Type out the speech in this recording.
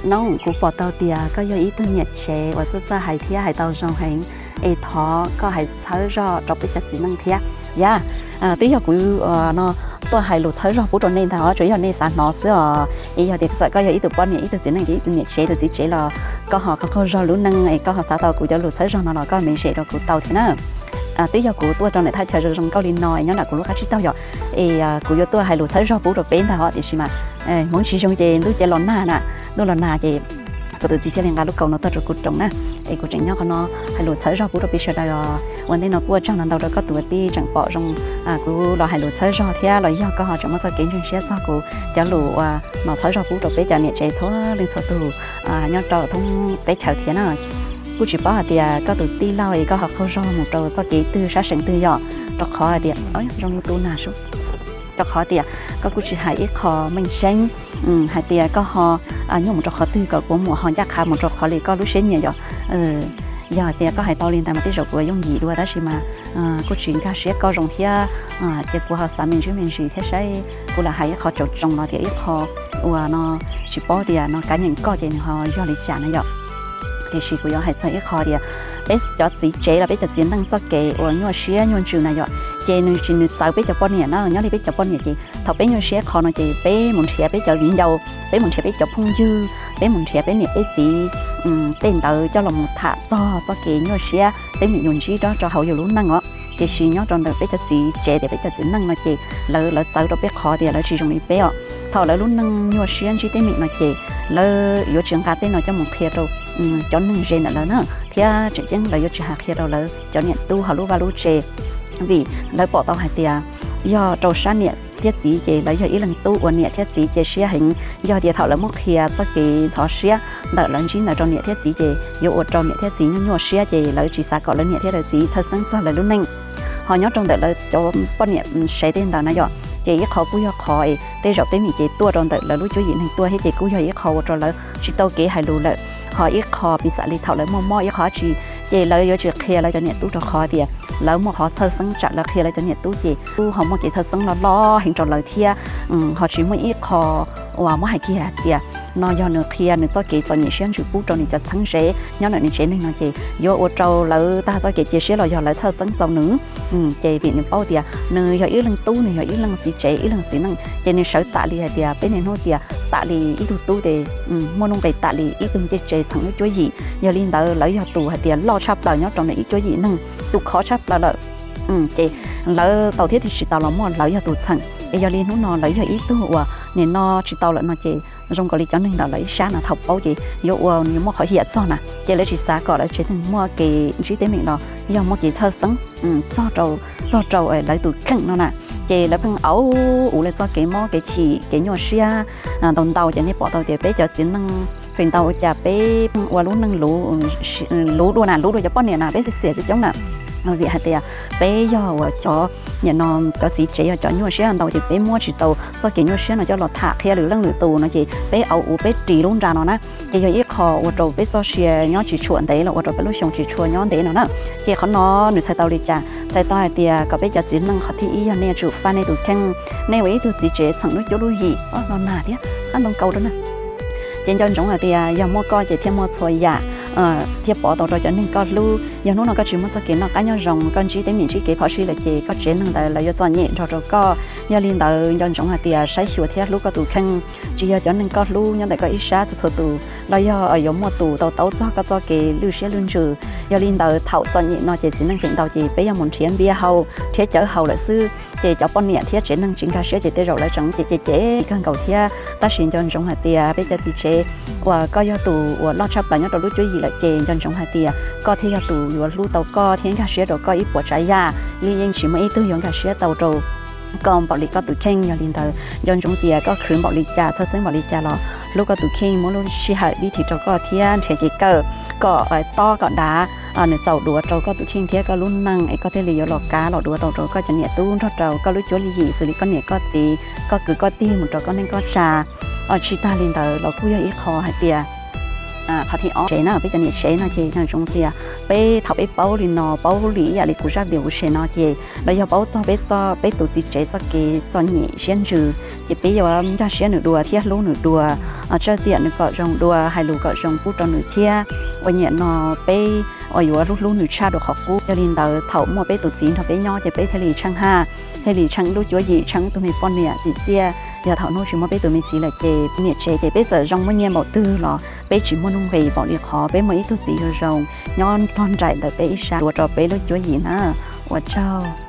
Nob, kuv pom tau tias koj yog ib tug niam tsev uas txawj txawj hais thiab hais tau zoo heev, es thov koj hais txhawb zog rau peb cov txiv neej thiab. Yam, twb yog kuv no tuaj hais lus txhawb zog pub rau nej ntag os, tsuas yog nej xav hnov xwb os. Es yog tias txawm koj yog ib tug poj niam, ib tug txiv neej, ib tug niam tsev, tus txiv tsev los koj ho qaug qaug zog lub neej es koj ho xav tau kuv cov lus txhawb zog no los koj me zem rau kuv tau thiab na. Twb yog kuv tuaj rau ntawm thaj chaw zoo zoo nkauj li no es nyob nram kuv lub qab tsib taug yom, es kuv yuav tuaj hais lus txhawb zog pub rau peb ntag os, tiam sis mas hmoov tsis zoo ces ntuj ces los nag na, ntuj los nag ces kuv tus txiv thiaj li nqa lub kaus no tuaj rau kuv roos na. Es kuv tseem nyob qhov no hais lus txhawb zog pub rau peb sawv daws os. Ua ntej no kuj ua tsaug ntau ntau rau koj tus tij tseem pom zoo kuv los hais lus txhawb zog thiab los yog koj ho tseem muaj txoj kev ntseeg siab txog kuv cov lus uas no txhawb zog pub rau peb cov niam tsev txhua leej txhua tus nyob rau thoob teb chaws thiab na. Kuj tsis paub hais tias koj tus tij laug es koj ho qaug zog mus rau txoj kev twg sab seem twg yom, rau qhov hais tias zoo li tu nag, rau qhov tias koj kuj tsis hais ib qho meej seeb hais tias koj ho nyuaj mus rau qhov twg kom kuv muam ho ncaj qha mus rau qhov li koj lub siab nyiam yom. Yog hais tias koj hais tau li ntawd mas tej zaum kuv yooj yim dua tab sis mas kuj tsis nkag siab koj zoo thiab, ces kuv ho xav me ntsis me ntsis thiab saib kuv lam hais ib qho tsaus tsoo los tias ib qho uas no tsis paub tias no kav nyeem koj ces nws ho yog li cas na yom. Tiam sis kuv yuav hais txog ib qho tias peb cov txiv tsev los peb cov txiv neej txoj kev uas nyuaj siab nyuaj ntsws na yom, ces nws tsis nws txawv peb cov poj niam na, nyob li peb cov poj niam ces thaum peb nyuaj siab qho no ces peb mus nrhiav peb cov viv ncaus, peb mus nrhiav peb cov phooj ywg, peb mus nrhiav peb niam peb txiv tej ntawd coj los mus tham txog txoj kev nyuaj siab teeb meem yus ntsib rau hauv yus lub neej os. Tiam sis nyob rau ntawm peb cov txiv tsev thiab peb cov txiv neej no ces lawv lawv txawv rau peb qhov tias lawv tsis zoo li peb os. Thaum lawv lub neej nyuaj siab ntsib teeb meem no ces lawv yuav tsis nqa tej no coj mus qhia rau cov neeg ze ntawm lawv na, thiab tseem ceeb lawv yuav tsis hais qhia rau lawv cov niam tub hauv lub vaj lub tsev, vim lawv pom tau hais tias yog rau sab niam thiab txiv ces lawv yog ib leeg tub uas niam thiab txiv cia siab heev. Yog tias thaum lawv muab qhia txoj kev ntxhov siab ntawm lawv ntsib ntawd rau niam thiab txiv ces yuav ua rau niam thiab txiv nyuaj nyuaj siab ces lawv tsis xav kom lawv niam thiab lawv txiv txhawj xeeb txog lawv lub neej. Ho nyob rau ntawm lawv cov poj niam sev tej ntawd na yom, ces ib qho kuj yog qhov es tej zaum teeb meem ces tuaj rau ntawm lawv lub cuab yim neeg tuaj thiab ces kuj yog ib qho ua rau lawv tsis tau kev hais lus lawm. Ho ib qho piv xam li thaum lawv muaj mob ib qho dab tsi ces lawv yuav tsis qhia lawv cov niam tub rau qhov tias lawv muaj qhov txhawj xeeb, tsam lawv qhia lawv cov niam tub ces tub ho muaj kev txhawj xeeb loj loj heev rau lawv thiab ho tsis muaj ib qho uas muab hais kiag hais tias no yog nws qhia nws txoj kev txom nyem siab ntsws pub rau nws cov txheeb ze nyob ntawm nws tsev neeg no ces yuav ua rau lawv tag txoj kev cia siab los yog lawv txhawj xeeb txaus nws. Ces vim nws paub tias nws yog ib leeg tub, nws yog ib leeg txiv tsev, ib leeg txiv neej ces nws sawv tam li hais tias peb niaj hnub tias tam li ib tug tub ces muaj nuj nqis tam li ib tug ncej tsev txheem lub cuab yim. Yog li ntawd lawv yog tus hais tias loj tshaj plaws nyob rau ntawm ib cuab yim neeg, tus khov tshaj plaws lawm. Ces lawv tau thiab tsis tau los muaj, lawv yog tus txheem. Es yog li hnub no lawv yog ib tug uas nim no tsis tau lawm no ces zoo nkaus li cov neeg ntawm lawv ib sab no thaum paub ces yuav ua yuav muaj qhov hiam txog na, ces lawv tsis xav kom lawv tsev neeg muaj kev ntsib teeb meem los yog muaj kev txhawj xeeb txog rau, txog rau lawv tus kheej no na. Ces lawv pheej auv uv lawv txoj kev mob kev chim kev nyuaj siab ntau ntau. Ces nej pom tau tias peb cov txiv neej feem ntau ua cas peb pheej ua lub neej luv dua na, luv dua cov poj niam na, peb xiam xiam coob coob na. Vim hais tias peb yog uas cov, nim no cov txiv tsev yog cov nyuaj siab ntau ces peb muab tsis tau txoj kev nyuaj siab no coj los tham qhia lwm leej lwm tus no ces peb auv uv peb ris lub nra no na. Ces yog ib qho ua rau peb txoj sia nyob tsis tshua ntev los ua rau peb lub xyoo tsis tshua nyob ntev no na. Ces qhov no nws txhais tau li cas? Txhais tau hais tias kom peb cov txiv neej qhov thib ib yog nej yuav tsum faj nej tus kheej. Nej ua ib tug txiv tsev txheem lub cuab lub yim, o no nag thiab qab ntoo kaus rau na. Ces nco ntsoov hais tias yog muaj koj ces thiaj muaj txhua yam, thiaj pov tau rau cov neeg koj hlub. Yog hnub no koj tsis muaj txoj kev noj qab nyob zoo, koj ntsib teeb meem ntsib kev phom sij lawm ces koj tsev neeg ntawd lawv yuav txom nyem nrog rau koj. Yog li ntawd nco ntsoov hais tias saib xyuas thiab hlub koj tus kheej, tsis yog cov neeg koj hlub nyob ntawm koj ib sab txhua txhua tus los yog yuav muaj tus tau taub txog koj txoj kev lwj siab lwj ntsws. Yog li ntawd thaum txom nyem no ces txiv neej feem ntau ces peb yog mus nrhiav npias haus nrhiav cawv haus lawm xwb. Ces cov poj niam thiab tsev neeg tsis nkag siab ces tej zaum lawv tseem cem cem cem kawg nkaus thiab. Tab sis nco ntsoov hais tias peb cov txiv tsev uas koj yog tus uas loj tshaj plaws nyob rau lub cuab yim lawm ces nco ntsoov hais tias koj thiaj yog tus yuav hlub tau koj thiab nkag siab rau koj ib puas tsav yam li. Yeej tsis muaj ib tug yuav nkag siab tau rau koj npaum li koj tus kheej. Yog li ntawd nco ntsoov tias koj khwv npaum li cas, txhawj xeeb npaum li cas los hlub koj tus kheej, muab lub sij hawm dib thim rau koj thiab nrhiav kev kawm kom tob kom dav nws txaus duav rau koj tus kheej thiab koj lub neej es koj thiaj li yuav los kav los duav tau rau koj cov niam tub nrog rau koj lub cuab lub yim xws li koj niam koj txiv, koj kwv koj tij mus rau koj neej koj tsa. Tsis tag li ntawd los kuj yog ib qho hais tias Qhov thib ob, tsev na, peb cov niam tsev no ces zoo tias peb thaum peb paub li no, paub li ib yam li kuv zaj video kuv share no ces los yog paub txog peb, peb tus txiv tsev txoj kev txom nyem siab ntsws, ces peb yuav nkag siab nws dua thiab hlub nws dua, txhawb tiam nws kom zoo dua, hais lus kom zoo pub rau nws thiab. Ua niam no peb uas yuav hlub hlub nws tshaj dua qhov qub. Yog li ntawd thaum muaj peb tus txiv nrog peb nyob ces peb thiaj li tsheej haj, thiaj li tsheej lub cuab yim, tsheej tus me poj niam txim txiaj. Yog thaum hnub tsis muaj peb tus me txiv lawm ces niam tsev ces peb txawm zoo muaj nyiaj npaum twg los peb tsis muaj nuj nqis npaum li qhov peb muaj ib tug txiv zoo zoo nyob nrog nraim ntawm peb ib sab ua rau peb lub cuab yim na. Ua tsaug.